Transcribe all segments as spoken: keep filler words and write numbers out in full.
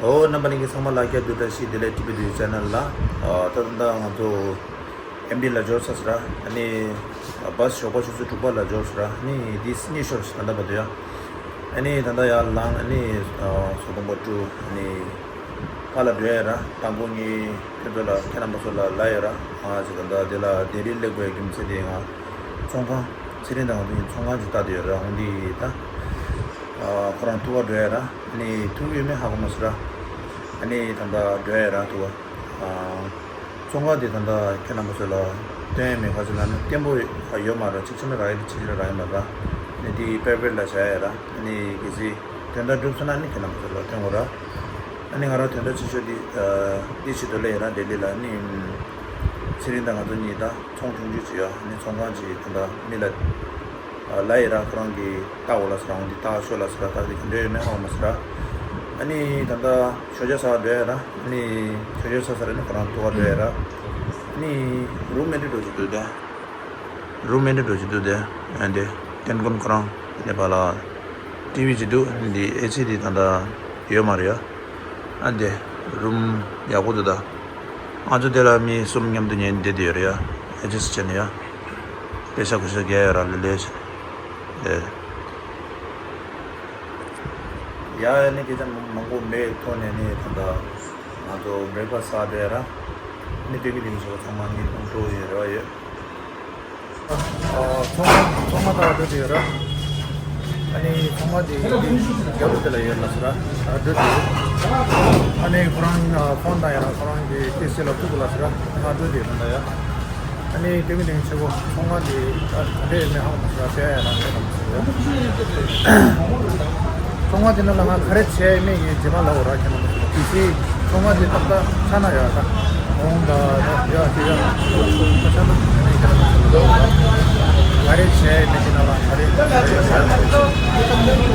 ཨོ། རྣམ་པ་ལྷན་རྒྱས་ཚང་མ་ལ་སྐྱབས་བཅོལ་བཀྲ་ཤིས་བདེ་ལེགས། ཊི་བི་ཌི་ཆེ་ནལ་ལ། ཨ། ད་ད་ལྟ་ང་ཚོ་ཨེམ་ཌི་ལ་འབྱོར་ཚར་སོང་ར། ཨ་ནི་བྷ་སི་ཞོགས་པ་ཆུ་ཚོད་དྲུག་པ་ལ་འབྱོར་སོང་ར། ཨ་ནི་འདི་སི་ནི་ཤོར་ད་ལྟ་བར་དུ་ཡ། ཨ་ནི་ད་ལྟ་ཡར་ལངས། ཨ་ནི་ཨ་ཟོ་དང་པོ་ཊུ། ཨ་ནི་ཕར་ལ་འགྲོ་ཡ་ར། དང་པོ་ངས་ཁྱོད་ཚོ་ལ་ཁྱེད་རྣམ་པ་ཚོ་ལ་ལབ་ཡ་ར། ང་ཅིག་ད་ལྟ་དེ་ལ་ལྡི་ལི་སླེབས་དགོས་རྒྱུ་མཚན་དེ་ང་ཚོང་ཁང་ཚེ་རིང་དང་ང་ཚོ་གཉིས་ཚོང་ཁང་ཅིག་བལྟ་དུ་ཡོད་ར། འོ་འདི་ད། ཨ། ཁོ་རང་ཐུག་ག་འགྲོ་ཡ་ར། ཨ་ནི་ཐུག་ཡོད་མེད་ཧ་གོ་མ་སོང་ར། ཨ་ནི་ད་ལྟ་འགྲོ་ཡ་ར་ཐུག་ག། ཨ། ཚོང་ཁང་དེ་ད་ལྟ་ཁྱེད་རྣམ་པ་ཚོ་ལ་སྟོན་ཡ་མེད། ག་ཅི་ལབ་ན་བརྟན་པོ་ཡོད་མ་རེད། གཅིག་ཕྱི་ནས་རག་ཡ་རེད། ཕྱི་ནས་རག་ཡ་མ་རེད། ཨ་ནི་དེ་པེ་པེར་ལ་བྱ་ཡ་ར། ཨ་ནི་གལ་སྲིད་དོན་དག་འགྲུབ་སོང་ན་ཨ་ནི་ཁྱེད་རྣམ་པ་ཚོ་ལ་སྟོན་དགོས་ར། ཨ་ནི་ང་རང་དོན་དག་ཆེ་ཤོས་འདི། ཨ། འདི་བྱེད་དུ་སླེབས་ཡ་ར། ལྡི་ལི་ལ་ཨ་ནི་ཚེ་རིང་དང་ང་ཚོ་གཉིས་ད་ཚོང་ཆུང་ཆུང་ཅིག་ཡོད། ཨ་ནི་ཚོང་ཁང་ཅིག་ད་ལྟ་མི་ལ་ལབ་ཡ་ར། ཁོ་རང་གིས་བལྟ་འོ་ལབ་སོང་ར། འོ་འདི་བལྟ་ཤོག་ལབ་སོང་ར། ད་འདི་ག་འདྲ་ཡོད་མེད་ཧ་གོ་མ་སོང་ར། ཨ་ནི་ད་ལྟ་ཞོགས་ཇ་ཟ་འགྲོ་ཡ་ར། ཨ་ནི་ཞོགས་ཇ་ཟ་ས་ར། ཨ་ནི་ཁོ་རང་ཐུག་ག་འགྲོ་ཡ་ར། ཨ་ནི་རུམ་མེཊ་འདྲ་བོ་ཅིག་འདུག་ད། རུམ་མེཊ་འདྲ་བོ་ཅིག་འདུག་དེ། ཨ་འདི་ཏན་ཀོན་ཁོ་རང་ནེ་པ་ལ་ཊི་ཝི་ཅིག་འདུག་འདི་ཨེ་སི་འདི་ད་ལྟ་ཡོད་མ་རེད་ཡ། ཨ་འདི་རུམ་ཡག་པོ་འདུག་ད། ང་ཚོ་དེ་ལ་མི་གསུམ་མཉམ་དུ་ཉལ་བསྡད་ཡོད་རེད་ཡ། ཨེ་ཇི་སི་ཊི་བྱས་ནས་ཡ། པེ་ཤ་གུ་ཤ་རྒྱག་ཡ་ར། ལེ་ལེ་བྱས་ནས། ཡ་ཡ་ནི་སྐད་ཆ་མང་པོ་མེད། ཐོག་ནས་ནི་ད་ལྟ་ང་ཚོ་བྷེ་རེག་ཕ་སི་ཟ་བསྡད་ཡ་ར། ནི་སྟོན་གི་དེ་ཚོ་ཚང་མ་ཉིན་གུང་འགྲོ་ཡོད་རེད་བ་ཡོད། ཨ། ཚོང་ཁང་ཚོང་ཁང་དག་འགྲོ་དེ་ཡོད་ར། ཨ་ནི་ཚོང་ཁང་དེ་རྒྱབ་ལོགས་དེ་ལ་ཡོད་ལབ་སོང་ར། ཨ། འགྲོ་དེ་ཡོད། ཨ་ནི་ཁོ་རང་ཨ་ཕོན་བཏང་ཡ་ར། ཁོ་རང་གི་ཀེ་ཤི་ལ་ཐུག་དགོས་ལབ་སོང་ར། ང་འགྲོ་དེ་ཡོད་ད་ཡ། ཨ་ནི་དེ་མིན་ནས་ཆེ་བོ་ཚོང་ཁང་དེ་ཨ་ག་འདྲ་ཡོད་མེད་ཧ་གོ་མ་སོང་ར། ཟེར་ཡ་ཡ་ལ་ཟེར་ལབ་སོང་ར། ཚོང་ཁང་དེ་ནང་ལ་ང་ག་རེ་བྱས་མེད་ངས་རྗེས་མ་ལབ་འོ་ར། ཁྱེད་རྣམ་པ་ཚོ་ལ་དེ་ཚེ་ཚོང་ཁང་དེ་ཏག་ཏག་ཆགས་ན་ཡག་ད། འོང་ད་ཡ་དེ་ཡ་ཆགས་ན་ཨ་ནི་ཁྱེད་རྣམ་པ་ཚོ་ལ་ལབ་འོ་ར། ག་རེ་བྱས་མེད་དེ་ནང་ལ་ག་རེ་བྱས་ཡོད་ཟེར་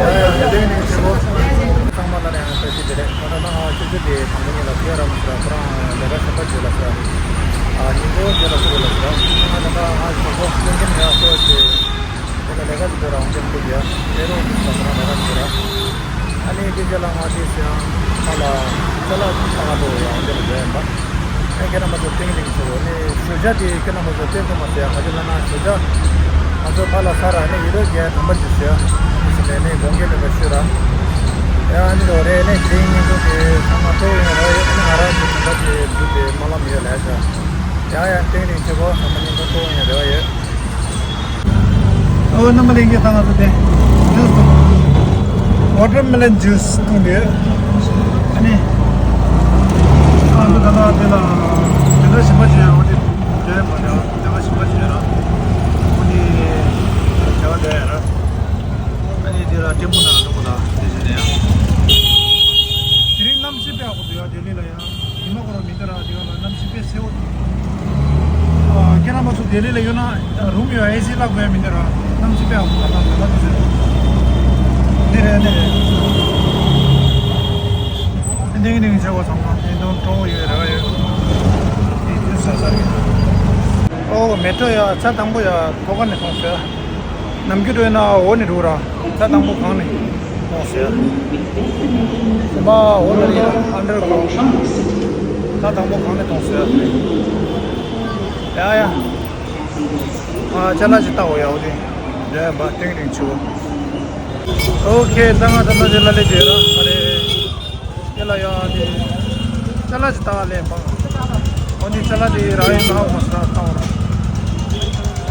ཡ་ཡ་དེ་ནས་ཆེ་བོ་ཚང་མ་ལ་ནས་ཡང་བཀྲ་ཤིས་བདེ་ལེགས། ད་ལྟ་ང་ཆུ་ཚོད་དེ་དང་པོ་ཉིད་ལ་ཁྱེད་རང་ཚོ་ཁོ་རང་ལས་ཀ་ཞོགས་པ་བྱེད་ལ་ཟེར། ཨ། ཉིན་གུང་ཁྱེད་རང་ཚོ་ལ་ཟེར། ང་ད་ལྟ་ང་ཞོགས་པ་སྐྱོན་ཀྱིན་ཡ་སོ་ཆེ། དེ་ལ་ལས་ཀ་ཞིག་དགོས་ར། འོང་ཀྱིན་ཁུལ་ཡ་ལས་རོགས་ཀྱི་ཟ་ཁོ་རང་ལས་ཀ་ཞིག་དགོས་ར། ཨ་ནི་དེ་རྗེས་ལ་ང་དེ་སེ་ཡང་ཕ་ལ་ཅ་ལག་ཚང་མ་འགྲོ་ཡ་འོང་ཀྱིན་ལ་ཡ་ཡིན་པ། ཨ། ཁྱེད་རྣམ་པ་ཚོ་ཏིང་ཏིང་ཆེ་བོ་ནི་ཞོགས་ཇ་དེ་ཁྱེད་རྣམ་པ་ཚོ་སྟོན་ཐུབ་མ་སོང་ཡ། ག་ཅི་ལབ་ན་ཞོགས་ཇ་ང་ཚོ་ཕ་ལ་ཟ་ར་ནི་ཡིན་རོགས་ཀྱི་དམ་པ་ཅིག་ཞུ་ཡ། ཨ་ནི་ཟེར་ནས་ནི་དགོངས་འགལ་མེད་པ་ཞུ་ར། ཡ་ཨ་ནི་རོ་རེ་ནས་དེ་ཡིན་དུས་དེ་ཚང་མ་གཙོ་བོ་ཡིན་ར་ཡོད། ཨ་ནི་ང་རང་ཚོ་དམ་པ་དེ་བསྡུ་དེ་སྨོན་ལམ་ཡོད་ལས་ཤ། ཡ་ཡ་ཏིང་ཏིང་ཆེ་བོ་ཚང་མ་ཉིན་གུང་གཙོ་བོ་ཡིན་རེ་བ་ཡོད། ཨོ། རྣམ་པ་ལྷན་རྒྱས་ཚང་མ་ཚོ་དེ་ཇུས་ཝ་ཊར་མེ་ལོན་ཇུས་འཐུང་དུས། ཨ་ནི་ང་ཚོ་ད་ལྟ་དེ་ལ་དེ་འདྲ་ཞིམ་པ་ཅིག་ཡོད་རེད། དེ་མ་རེད། དེ་ལ་ཞིམ་པ་ཅིག་ཡོད་ར། ཨ་ནི་བྱ་བ་དེ་ཡོད་ར། ཨ་ནི་དེ་ལ་ལྟད་མོ་ན་འགྲོ་གོ་ལ་དེ་བྱས་ནས་ཡང་། དེ་རིང་གནམ་གཤིས་དཔེ་ཡག་པོ་འདུག་ཡ། ལྡི་ལི་ལ་ཡ། ཉི་མ་ཁོ་རང་མི་འདུག་ར། དེ་ག་ལ་གནམ་གཤིས་དཔེ་གསལ་བོ་འདུག་ཨ། ཁྱེད་རྣམ་པ་ཚོ་ལྡི་ལི་ལ་ཡོད་ན་རུམ་ཡོད། ཨེ་སི་ལ་དགོས་ཡ་མི་འདུག་ར། གནམ་གཤིས་དཔེ་ཡག་པོ་འདུག་ད་ལྟ་འདི་རེད། འདི་རེད། འདི་རེད། ཏིང་ཏིང་ཆེ་བོ་ཚང་མ་ཡིན་དུས་སྤྲོ་བོ་ཡོད་རེ་བ་ཡོད། དེ་དུས་ས་ས་རེད། ཨོ། མེ་ཊོ་ཡ་ཆ་དང་པོ་ཡ་ཐོག་ཁ་ནས་མཐོང་ཟེར། ནམ་རྒྱུན་འགྲོ་ཡིན་ན་འོག་ནས་འགྲོ་ར། ད་དང་པོ་གང་ནས་མཐོང་ཟེར། མ་འོག་ནས་ཡིན་ན་ཨན་ཌར་གྷ་རའུན་ཌི། ད་དང་པོ་གང་ནས་མཐོང་ཟེར། ཡ་ཡ། ཨ། ཅ་ལག་ཅིག་ལྟ་འོ་ཡ། འོ་དེ་འདྲ་ཡ་འབའ་ཏིང་རིང་ཆུ། ཨོ་ཁེ། ད་ང་ད་ལྟ་དེ་ལ་སླེབས་བྱས་ར། ཨ་རེ། དེ་ལ་ཡ་དེ་ཅ་ལག་ཅིག་ལྟ་ག་སླེབས་པ། འོ་ནི་ཅ་ལག་དེ་རག་ཡོད་མ་རག་མ་ས་ལྟ་འོ་ར།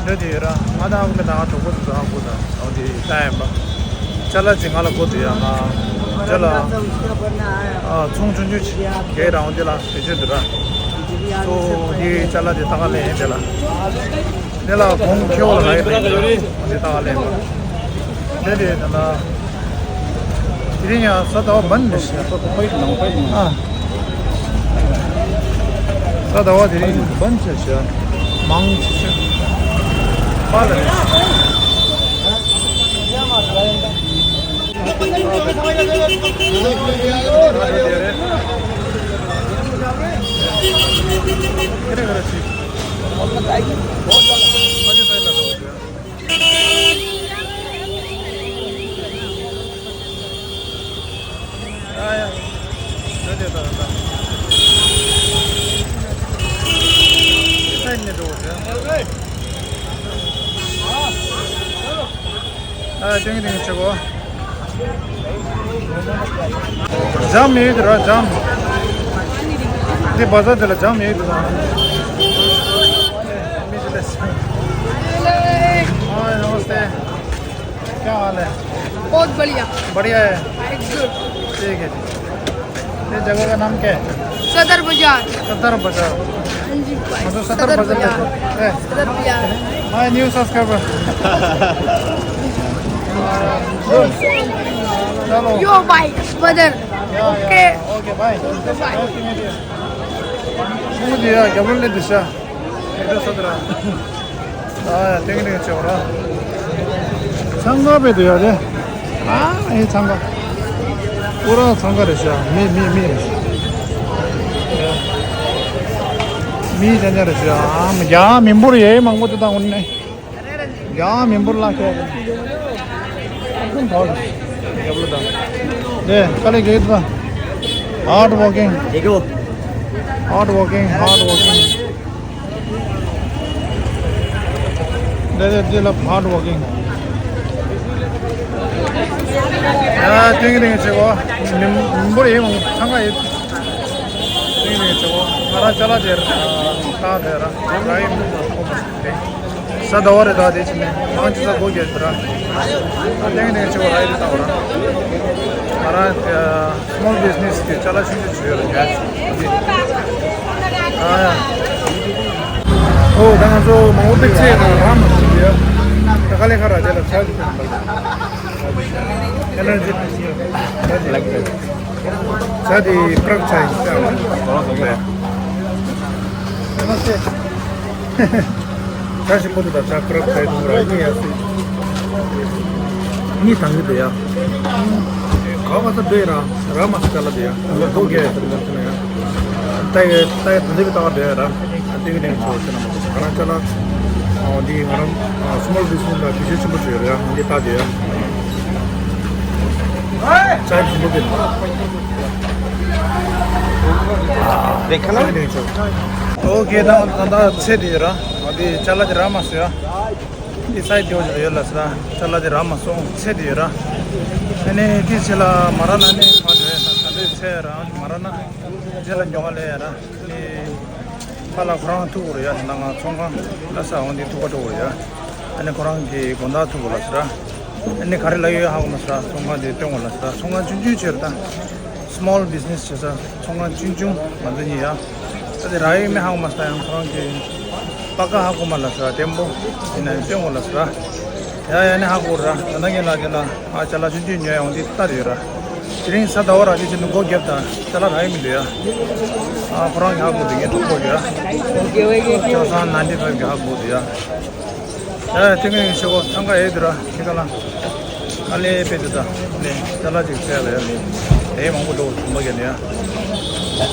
འདྲ་དེ་ཡོད་ར། ང་ད་ཧ་གོ་མེད། ད་གྲོགས་པོ་དེ་ཚོ་ཧ་གོ་ད། འོ་དེ་ལྟ་ཡིན་པ། ཅ་ལག་ཅིག་ང་ལ་དགོས་འདུག་ཡ། ང་ཅ་ལག་ཨ་ཚོང་ཆུང་ཆུང་ཅིག་རྒྱག་ར། འོ་དེ་ལ་བེད་སྤྱོད་འདུག་ར། སོ་དེ་ཅ་ལག་དེ་ལྟ་ག་སླེབས་ཡིན་དེ་ལ། དེ་ལ་གོང་ཁེ་བོ་ལ་ལ་ཡིན་དེ་ལྟ་ག་སླེབས་ཡིན་པ། དེ་དེ་དེ་ལ། དེ་རིང་ཡང་གཟའ་ཟླ་བ་མིན་ནི་ཤི། ཨ། གཟའ་ཟླ་བ་དེ་རིང་མིན་ཆེ་ཤི། མང་ཆེ་ཤི། པ་ལ་རེད། ཨ། ཏིང་ཏིང་ཆེ་གོ། འཇམ་ཡོད་ར་འཇམ། འདི་བ་ཟ་དེ་ལ་འཇམ་ཡོད་ར། ཨ། नमस्ते। क्या हाल है? बहुत बढ़िया। बढ़िया है। गुड। ठीक है। ये जगह का नाम क्या है? सदर बाजार। सदर बाजार। हाँ जी भाई। मतलब सदर सदर बाजार बाजार। है। सदर बाजार। My new subscriber। चलो। यो भाई, बदर। या, या, ओके। Okay, bye. बाय। मुझे यार, क्या बोलने दिशा? ཨ། ཏིང་ཏིང་ཆེ་བ་ར། འཚང་ཁ་བྱེད་དུ་ཡོད་རེད། ཨ། ཨེ། འཚང་ཁ། པུ་ར་འཚང་ཁ་རེད་ཤག་མི་མི་མི་རེད་ཤག་མི་ཅན་ཅན་རེད་ཤག་ཨ། ཡ། མི་འབོར་ཡེ་མང་པོ་དེ་དང་འོང་ནས། ཡ། མི་འབོར་ལ་ཁྱེད། ཨ་ཁུ་འདྲ་བོ་རེད། རྒྱབ་ལོ་དང་། དེ་དཀའ་ལས་རྒྱག་གི་འདུག Hard working. Hard working, hard working. འདི་འདི་འདི་ལ་hard working། ཡ། ཏིང་ཏིང་ཆེ་བ། མི་མི་འབོར་ཡེ་མང་འཚང་ཁ་ཡེ། ཏིང་ཏིང་ཆེ་བ། ང་རང་ཅ་ལག་དེར་ལྟ་དེ་ར་ར་ཡིན་ཁོ་མ་ཟིན་ཏེ། ས་ཟླ་བ་རེ་ད་དེ་ཕྱིན་ནས་མང་ཆེ་ས་སྒོ་རྒྱག་དེ་ར། ཏིང་ཏིང་ཆེ་བ་ར་ཡིན་ལྟ་བ་ར། ང་རང་small business གི་ཅ་ལག་ཆུང་ཆུང་ཡོད་རེད་ཉལ་ཆུ། ཨ་ཡ། ཨོ། ད་ང་ཚོ་མང་པོ་ཏིག་ཚེ་དང་རང་མ་ཞིག་ཡོད། ད་ག་ལེ་ཁ་ར་དེ་ལ་ཆ་ཞིག་དང་། Energy drink། ཆ་དེ་ཀྲག་ཆ་ཡིན་ས། ཆ་ཞིམ་པོ་དེ་དང་ཆ་ཀྲག་ཆ་ཡིན་ར་གཉིས་ཡ་སི། གཉིས་དང་གི་དེ་ཡ། ག་བ་ས་དེ་ར་ར་མ་སི་ཀ་ལ་དེ་ཡ། ལ་དོ་གེ་ཡ་ཟེར་ལ་ཟེར་ན་ཡ། ད་ཡ་ད་ཡ་དེ་འདྲ་གི་ལྟ་བ་དེ་ཡ་ར། ཏིང་ཏིང་ཆེ་བ་ཟེར་ན་མ་གཏོགས། ང་རང་ཅ་ལག་འདི་ང་རང་small business ལ་གུས་ཞབས་ཆེན་པོ་བྱས་ཡོད་རེད་ཡ། འདི་ལྟ་དེ་ཡ། ཆ་ཞིམ་པོ་དེ། ཨོ་ཁེ། ད་ད་ད་ཚེ་དེ་ཡོད་ར། འདི་ཅ་ལག་དེ་རག་མ་སོང་ཡ། འདི་སའི་དེ་ཡོད་ལ་ཟེར་ར། ཅ་ལག་དེ་རག་མ་སོང་། ཚེ་དེ་ཡོད་ར། ཨ་ནི་དེ་ཕྱི་ལ་མ་རག་ན་ནི་ཕ་དེ་ད་ད་ལོའི་ཚེ་ར་མ་རག་ན། རྗེས་ལ་ཉོ་ག་ལས་ཡ་ར། ཨ་ནི་ཕ་ལ་ཁོ་རང་ཐུག་གོ་རེད་ཡ། ད་ང་ཚོང་ཁང་ལ་ས་འོང་དེ་ཐུག་པ་འགྲོ་གོ་ཡ། ཨ་ནི་ཁོ་རང་གི་དགོང་དག་ཐུག་གོ་ལ་ཟེར་ར། ཨ་ནི་ག་རེ་ལ་ཡོད་ཧ་གོ་མ་ཟེར་ར། ཚོང་ཁང་དེ་སྟོན་གོ་ལ་ཟེར་ར། ཚོང་ཁང་ཆུང་ཆུང་བྱས་ར། ད་small business བྱས་ས་ཚོང་ཁང་ཆུང་ཆུང་ང་ཚོ་གཉིས་ཡ། ད་དེ་རག་ཡོད་མེད་ཧ་གོ་མ་ཟེར་ཡང་ཁོ་རང་གི་པ་ཀ་ཧ་གོ་མ་ལ་ཟེར་ར། ལྡེམ་པོ་ཡིན་ན་སྟོན་གོ་ལ་ཟེར་ར། ཡ་ཡ་ནི་ཧ་གོ་ར། ད་ནང་གི་ལ་དེ་ལ་ཨ་ཅ་ལག་ཆུང་ཆུང་ཉོ་ཡོང་དེ་ལྟ་དེ་ཡོད་ར། དེ་རིང་ས་ཟླ་བ་ར་དེ་ཕྱིན་ནས་སྒོ་བརྒྱབ་ད་ཅ་ལག་རག་ཡོད་མི་འདུག་ཡ། ཨ་ཁོ་རང་གི་ཧ་གོ་དེ་ངས་ཐུག་གོ་ཡ། ཆ་ཚང་ནན་ཏི་ཕའིབ་གི་ཧ་གོ་དེ་ཡ། ཨ་ཏིང་ཏིང་ཆེ་གོ། འཚང་ཁ་ཡོད་དུ་ར་ཁྱེད་ཀ་ལ། ཨ་ལེ་དཔེ་དེ་ད་ནས་ཅ་ལག་ཅིག་བཙལ་ལ་ཡ། དེ་མང་པོ་འགྲོ་གི་མ་གི་ནས་ཡ།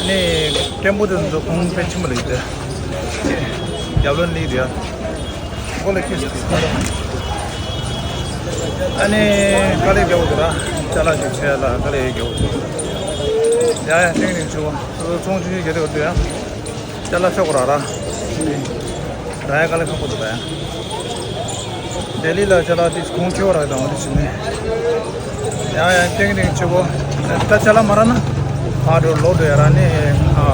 ནས་ལྡེམ་པོ་དེ་ཚོ་གོང་དཔེ་ཆེན་པོ་ལ་ཡོད་དེ། རྒྱབ་ལོན་ལི་དེ་ཡ། ཁོ་ལ་ཁྱེད་ཟེར་གི་ཨ་ནི་དཀའ་ལས་རྒྱག་དགོས་ར། ཅ་ལག་ཅིག་བཙལ་ལ་དཀའ་ལས་རྒྱག་དགོས། ཡ་ཡ་ཏིང་ཏིང་ཆེ་གོ། ཚོང་ཆུང་ཆུང་རྒྱག་དེ་འོ་དེ་ཡ། ཅ་ལག་ཆོག་གོ་ར་ར། ར་ཡ་དཀའ་ལས་ཁག་པོ་འདུག་ད་ཡ། ལྡི་ལི་ལ་ཅ་ལག་དེ་གོང་ཆེ་བ་ར་དང་འོ་དེ་ཕྱིན་ནས། ཡ་ཡ་ཏིང་ཏིང་ཆེ་གོ། ད་ཅ་ལག་མ་རག་ན་ཕར་འགྲོ་ལོག་འགྲོ་ཡ་ར་ནི། ཨ་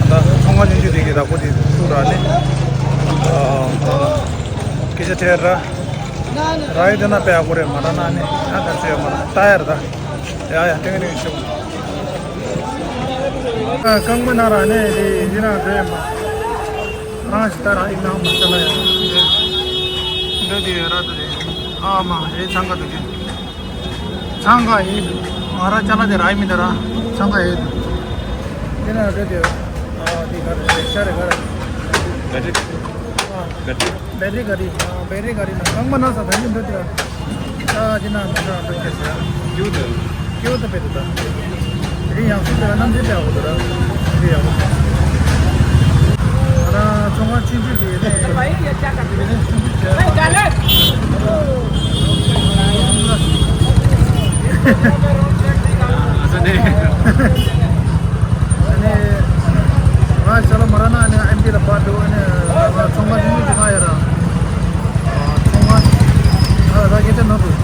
ད་ཚོང་ཁང་ཆུང་ཆུང་དེ་གི་ད་གོ་དེ་ཐུག་ར་ནི། ཨ་སྐད་ཆ་དྲིས་ར། རག་ཡ་དེ་ན་དཔེ་ཡག་པོ་རེད། མ་རག་ན་ནི་ཨ་ད་ཚོད་ཡ་མ་རག་ལྟ་ཡ་ར་ད། ཡ་ཡ་ཏིང་ཏིང་ཆེ་གོ། ཨ་རྐང་པ་ན་ར་ནི་དེ་ཡིན་ན་འདྲ་ཡ་མ། རང་ཞིག་ལྟ་ར་ཨི་ནང་མ་ཤ་ལ་ཡ། འདི་དེ་ར་དེ་རེད། ཨ་མ་རེད། འཚང་ཁ་འདུག་གི། འཚང་ཁ་ཡིན། ང་ར་ཅ་ལག་དེ་ར་ཨི་མི་འདི་ར་འཚང་ཁ་ཡིན། དེ་ན་རེད་དེ། ཨ་དེ་ག་རེ་རེད། ཤ་རེད་ག་རེ། བེ་ཏྲི། ཨ་བེ་ཏྲི། བེ་ཏྲི་ག་རེ། ཨ་བེ་ཏྲི་ག་རེ་ན་རྐང་པ་ན་ས་ད་ཡིན་འདུག་དེ་ར། ད་ཅི་ན་མ་འདྲ་འདྲ་སྐད་ཆ། ཀྱུ་ཏི། ཀྱུ་ཏི་དཔེ་དེ་ད། དེ་རིང་ཡང་སྲིད་དེ་ལ་གནམ་གཤིས་དཔེ་ཡག་པོ་འདུག་ར། དེ་ཡག་པོ་འདུག་ང་རང་ཚོང་ཁང་ཆུང་ཆུང་དེ་ནས་དེ་ནས་ཆུང་ཆུང་བྱས། ཨ་ནི་ང་ཅ་ལག་མ་རག་ན་ཨ་ནི་ཨེམ་ཌི་ལ་ཕར་འགྲོ། ཨ་ནི་ང་ཚོང་ཁང་ཆུང་ཆུང་དེ་ང་ཡོད་ར། ཅི་ནོར་འདུག་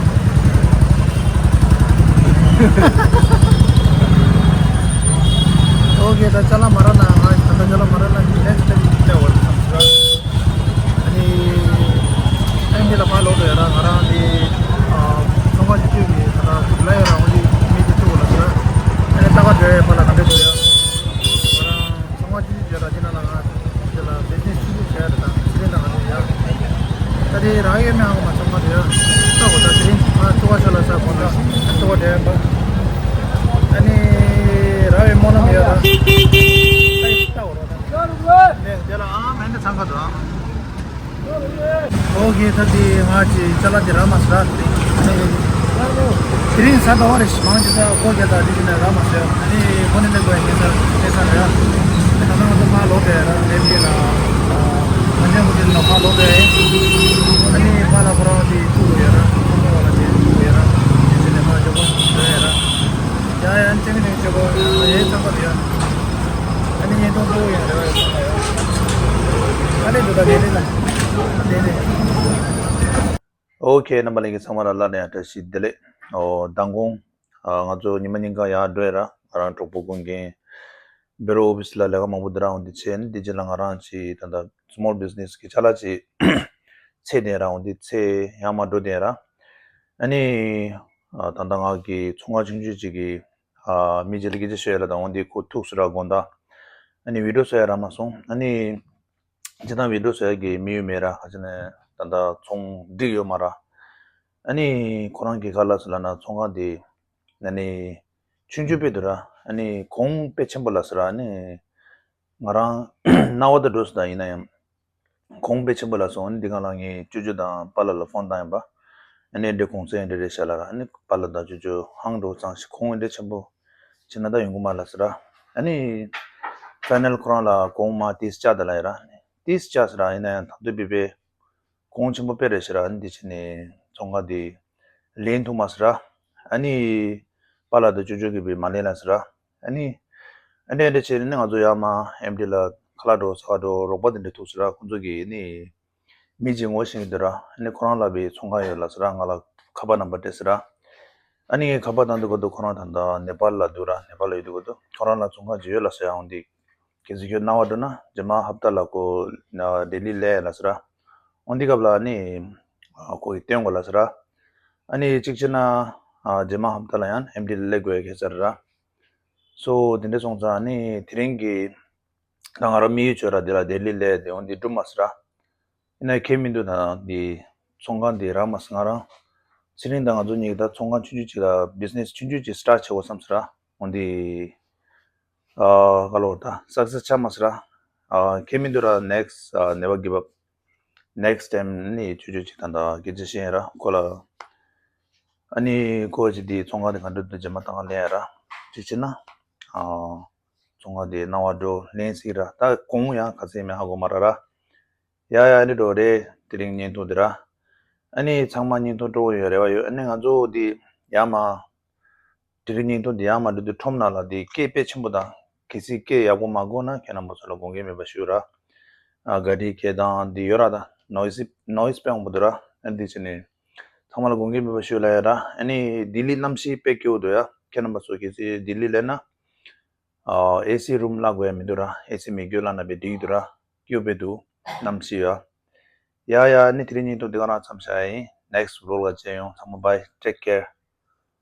ཨོ་ཁེ། ད་ཅ་ལག་མ་རག་ན་ང་ད་ལྟ་ཅ་ལག་མ་རག་ན་ནེགསི་ཊའིམ་ལྟ་བར་བསམ་ཟེར། ཨ་ནི་ཨེམ་ཌི་ལ་ཕར་ལོག་འགྲོ་ཡ་ར། ང་རང་འདི་ཨ་ཚོང་ཁང་ཅིག་བཙུགས་ཀྱི་ད་ལྟ་ལ་ཡ་ར། འོ་འདི་མི་ཅིག་བཙུགས་ལ་ཟེར། ཨ་ནི་ལྟ་ག་འགྲོ་ཡ། ཕར་ལ་ག་འདྲ་འགྲོ་ཡ། ང་རང་ཚོང་ཁང་ཅིག་བྱས་ལ་འདི་ན་ལ་ང་དེ་ལ་བེ་ཛི་ནེ་སི་ཆུང་ཆུང་བྱས་རེད། ད་ཚེ་རིང་དང་ང་ཚོ་ཡ། ད་དེ་རང་ཡོད་མེད་ཧ་གོ་མ་སོང་། ང་དེ་ཡ་ལྟ་གོ། ད་ཚེ་རིང་ང་ལྟོ་བ་ཤོར་ལ་ས་གོ། ད་ལྟོ་བ་དེ་ཡ་པ། ཨ་ནི་རང་ཡོད་སྨོན་ལམ་ཡོད། ད་ལྟ་གོ་རོགས། ད་དེ་དེ་ལ་ཨ་མ་འདི་འཚང་ཁ་འདུག་ཨ། ཨོ་ཁེ། ད་དེ་ང་ཅི་ཅ་ལག་དེ་རག་མ་སོང་ར། དེ་རིང་གཟའ་ཟླ་བ་རེད། མང་ཆེ་ས་ཁོ་རྒྱ་དང་དེ་དེ་ནས་རག་མ་སོང་། ཨ་ནི་ཁོ་ནི་ནས་གོ་ཡ་ཉེ་ས་ཉེ་ས་རེད། ཨ་ནི་ད་ལྟ་ང་ཚོ་ཕར་ལོག་བསྡད་ཡ་ར། ལེབ་ཀྱི་ལ་ང་ཅན་ཁོ་དེ་ལ་ཕར་ལོག་བསྡད་ཡ། ཨ་ནི་ཕར་ལ་ཁོ་རང་དེ་ཐུག་དགོས་ཡ་ར། ཁོ་ཚོ་བ་ལ་དེ་ཐུག་དགོས་ཡ་ར། དེ་ཚེ་ནས་ཕར་ཇོ་གོ་འགྲོ་ཡ་ར། ཡ་ཡ། ཨ་ནི་ཅན་གི་ནས་ཇོ་གོ་ཡ་ཡ་ཚང་པ་དེ་ཡ། ཨ་ནི་བརྙན་ཐུང་ཐུག་ཡ་རེ་བ་ཡོད་ས་ཡ། ཨ་ནི་འདུག་ད་དེ་རེད་ན་དེ་རེད། ཨོ་ཁེ། རྣམ་པ་ལྷན་རྒྱས་ཚང་མ་ལ་སླར་ཡང་བཀྲ་ཤིས་བདེ་ལེགས། ཨོ་མདང་དགོང་ཨ་ང་ཚོ་ཉི་མ་ཉིན་གང་ཡར་འགྲོ་ཡ་ར། ང་རང་གྲོགས་པོ་ཀུན་མཁྱེན་བེ་རོ་ཨོ་ཕི་སི་ལ་ལས་ཀ་མང་པོ་འདི་ར་འོང་འདི་བྱས་ནི། འདི་རྗེས་ལ་ང་རང་ཅི་ད་ལྟ་སི་མོལ་བི་ཛི་ནེ་སི་གི་ཅ་ལག་ཅི་ཚད་ལྡན་ར་འོང་འདི་ཚད་ཡར་མར་འགྲོ་བསྡད་ར། ཨ་ནི་ཨ་ད་ལྟ་ང་གི་ཚོང་ཁང་ཆུང་ཆུང་ཅིག་གི་ཨ་མི་ཅིག་ལ་སྐད་ཆ་ཤོད་ཡ་ལ་ད་འོང་འདི་ཁོ་ཐུག་སུ་ར་དགོང་དག་ཨ་ནི་བི་ཌི་ཡོ་བཟོ་ཡ་རག་མ་སོང་། ཨ་ནི། སྤྱིར་བཏང་བི་ཌི་ཡོ་བཟོ་ཡ་གི་མི་ཡོད་མེད་ར། ཁ་ཅིག་ནས་ད་ལྟ་ཚོང་འགྲིག་ཡོད་མ་ར། ཨ་ནི་ཁོ་རང་གིས་ག་ལབ་སོང་ལབ་ན། ཚོང་ཁང་དེ་ཨ་ནི་ཆུང་ཆུང་དཔེ་འདུག་ར། ཨ་ནི་གོང་དཔེ་ཆེན་པོ་ལབ་སོང་ར། ཨ་ནི་ང་རང་རྣ་བ་ད་འགྲོ་སོང་། ད་ཡིན་ན་ཡང་གོང་དཔེ་ཆེན་པོ་ལབ་སོང་། ཨ་ནི་འདི་ག་ལ་ངས་ཅོ་ཅོ་དང་པཱ་ལགས་ལ་ཕོན་བཏང་ཡིན་པ། ཨ་ནི་འདྲ་གོང་ཚད་འདྲ་རེད་ཤག་ལབ་ར། ཨ་ནི་པཱ་ལགས་དང་ཅོ་ཅོ་ཧང་འགྲོ་ཙང་ཞིག་གོང་འདྲ་ཆེན་པོ་བྱས་ན་ད་ཡོང་གི་མ་ལབ་སོང་ར། ཨ་ནི་ཕའི་ནལ་ཁོ་རང་ལ་གོང་མར་ཏིས་བཅག་ད་ལབ་ཡ་ར། ཨ་ནི་ཏིས་བཅག་སོང་ར། ཡིན་ན་ཡང་ད་དུང་དཔེ་དཔེ་གོང་ཆེན་པོ་དཔེ་རེད་ཤག་ར། ཨ་ནི་འདི་བྱས་ནས་ཚོང་ཁང་དེ་ལེན་ཐུབ་མ་སོང་ར། ཨ་ནི་པཱ་ལགས་དང་ཅོ་ཅོ་གིས་དཔེ་མ་ལེན་ལབ་སོང་ར། ཨ་ནི་ཨ་ནི་འདྲ་བྱས་ནས་ང་ཚོ་ཡར་མར་ཨེམ་ཌི་ལ་ཁ་ལག་འགྲོ་ཟ་ཁང་འགྲོ་རོགས་པ་དེ་འདྲ་ཐུག་སོང་ར། ཁོང་ཚོ་གིས་ཨ་ནི་མི་གཅིག་ངོ་ཤེས་ཀྱི་འདུག་ར། ཨ་ནི་ཁོ་རང་ལ་དཔེ་ཚོང་ཁང་ཡོད་ལབ་སོང་ར། ང་ལ་ཁ་པར་ནམ་བར་སྤྲད་སོང་ར། ཨ་ནི་ངས་ཁ་པར་བཏང་དུས་སྐབས་དུ་ཁོ་རང་ད་ལྟ་ནེ་པཱལ་ལ་འདུག་ར། ནེ་པཱལ་ལ་ཡོད་དུས་སྐབས་དུ་ཁོ་རང་ལ་ཚོང་ཁང་ཅིག་ཡོད་ལབ་སོང་ཡ། འོང་འདི་གལ་སྲིད་ཁྱོད་རྣ་བ་འགྲོ་ན་རྗེས་མ་ཧབ་ཏ་ལ་ཁོ་ལྡི་ལི་སླེབས་ལབ་སོང་ར། འོང་འདི་སྐབས་ལ་ཨ་ནི་ཁོ་གིས་སྟོན་དགོས་ལབ་སོང་ར། ཨ་ནི་གཅིག་བྱས་ན་རྗེས་མ་ཧབ་ཏ་ལ་ཡང་ཨེམ་ཌི་ལ་སླེབས་དགོས་ཡ་ཁེལ་ས་རེད་ར། སོ་དེ་འདྲ་སོང་ཙང་ཨ་ནི་དེ་རིང་གི་ད་ང་རང་དམིགས་ཡུལ་བྱས་ར། འདི་ལ་ལྡི་ལི་སླེབས་དེ་འོང་འདི་འགྲུབ་མ་སོང་ར། ཡིན་ན་ཁྱད་མི་འདུག་ད་འདི་ཚོང་ཁང་འདི་རག་མ་སོང་། ང་རང་ཚེ་རིང་དང་ང་ཚོ་གཉིས་ཀྱིས་ད་ཚོང་ཁང་ཆུང་ཆུང་ཅིག་ལ་བི་ཛི་ནེ་སི་ཆུང་ཆུང་ཅིག་སི་ཊར་ཊི་བྱེད་དགོས་བསམ་སོང་ར། འོ་འདི་ཨ་ག་ལོ་ད་སག་སེ་སི་ཆགས་མ་སོང་ར། ཨ་ཁྱད་མི་འདུག་ར། ནེག་སི་ཊི་ཨ་ནེ་བར་གིབ་ཨབ། ནེག་སི་ཊའིམ་ནི་ཆུང་ཆུང་ཅིག་ད་ད་སྐད་ཆ་བཤད་ཡིན་ར་ཁོ་ལ། ཨ་ནི་ཁོ་ཅིག་འདི་ཚོང་ཁང་འདི་ག་འདྲ་འདུག་རྗེས་མ་ད་ག་ལེན་ཡ་ར། གཅིག་བྱས་ན་ཨ་ཚོང་ཁང་འདི་རྣ་བ་འགྲོ་ལེན་སྲིད་ར། ད་གོང་ཡང་ག་ཚད་མེད་ཧ་གོ་མ་ར་ར། ཡ་ཡ་ཨ་ནི་འགྲོ་རེད། དེ་རིང་བརྙན་ཐུང་འདི་ར། ཨ་ནི་ཚང་མ་བརྙན་ཐུང་སྤྲོ་བོ་ཡོད་རེ་བ་ཡོད། ཨ་ནི་ང་ཚོ་འདི་ཡར་མར་དེ་རིང་བརྙན་ཐུང་འདི་ཡར་མར་འགྲོ་དུས་ཁྲོམ་ནང་ལ་འདི་སྐད་དཔེ་ཆེན་པོ་དང་གལ་སྲིད་སྐད་ཡག་པོ་མ་གོ་ན་ཁྱེད་རྣམ་པ་ཚོ་ལ་དགོངས་འགལ་མེད་པ་ཞུ་ར། ཨ་ག་རིའི་སྐད་དང་འདི་ཡོད་ར། ད་ནོའི་སི་ནོའི་སི་དཔེ་མང་པོ་འདུག་ར། ཨ་འདི་བྱས་ནས་ཚང་མ་ལ་དགོངས་འགལ་མེད་པ་ཞུ་ལབ་ཡ་ར། ཨ་ནི་ལྡི་ལི་གནམ་གཤིས་དཔེ་སྐྱིད་པོ་འདུག་ཡ། ཁྱེད་རྣམ་པ་ཚོ་གལ་སྲིད་ལྡི་ལི་སླེབས་ན། ཨ་ཨེ་སི་རུམ་བརླག་དགོས་ཡ་མི་འདུག་ར། ཨེ་སི་མེད་རྒྱུ་བརླག་ན་དཔེ་འགྲིག་གི་འདུག་ར། སྐྱིད་པོ་དཔེ་འདུག་གནམ་གཤིས་ཡ། ཡ་ཡ་ཨ་ནི་དེ་རིང་བརྙན་ཐུང་འདི་ག་རང་མཚམས་བཞག་ཡིན། ནེག་སི་ཊི་བི་ལོག་ལ་མཇལ་ཡོང་། ཚང་མ་བྷའི། ཊེག་ཀེར།